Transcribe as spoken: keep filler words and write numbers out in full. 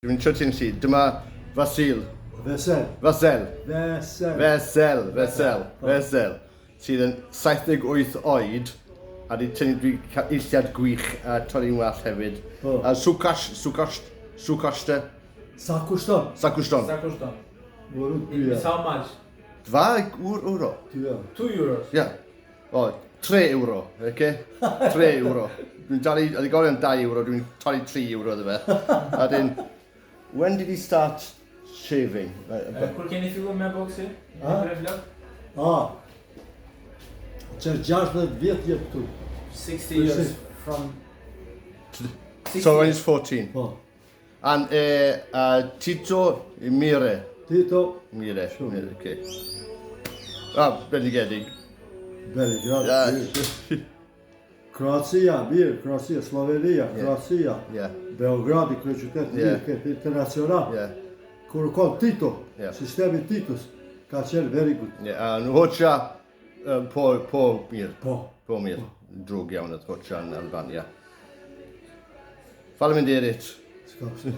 Dwi'n trio tynnu ti. Dyma Vasil. Vesel. Vasil. Vesel. Vasil. Vasil. Vasil. Sydd yn saith deg wyth oed. A di tynnu dwi ca- eiliad gwych a torri'n wallt hefyd. O. A Sukash, Sukash, Sukashta, Sa kushton? Sakushton. Sa kushton? Morën It's pyja. How much? Dwa ur uro. Pyja. Two euros. Ie. O, tre euro, oce? Tre euro. Dwi'n dalu, a di gofyn am dau euro, dwi'n torri tri euro iddo fe. A dyn, when did he start shaving? Uh, Uh, Kur keni fillu me boksi? Ha? Tre vlog? A. Që gjashtëdhjetë vjet jep këtu. Sixty years from So when he's fourteen. Po. And uh, uh, Tito Mire. Tito, Mire. Sure. Mire, okay. Ah, bendigedig. Belgrad. Ja. Mirë. Kroacia, mirë, Kroacia, Slovenia, Ja. Kroacia. Ja. Beogradi, kryeqytet, Ja. mirë, ke internacional. Ja. Kur u koll Tito, Ja. sistemi Titus, ka qenë very good. Ja, a në hoqa uh, po, po mirë. Po. Po mirë. Drug janë të hoqa në Albania. Faleminderit. S'ka pse.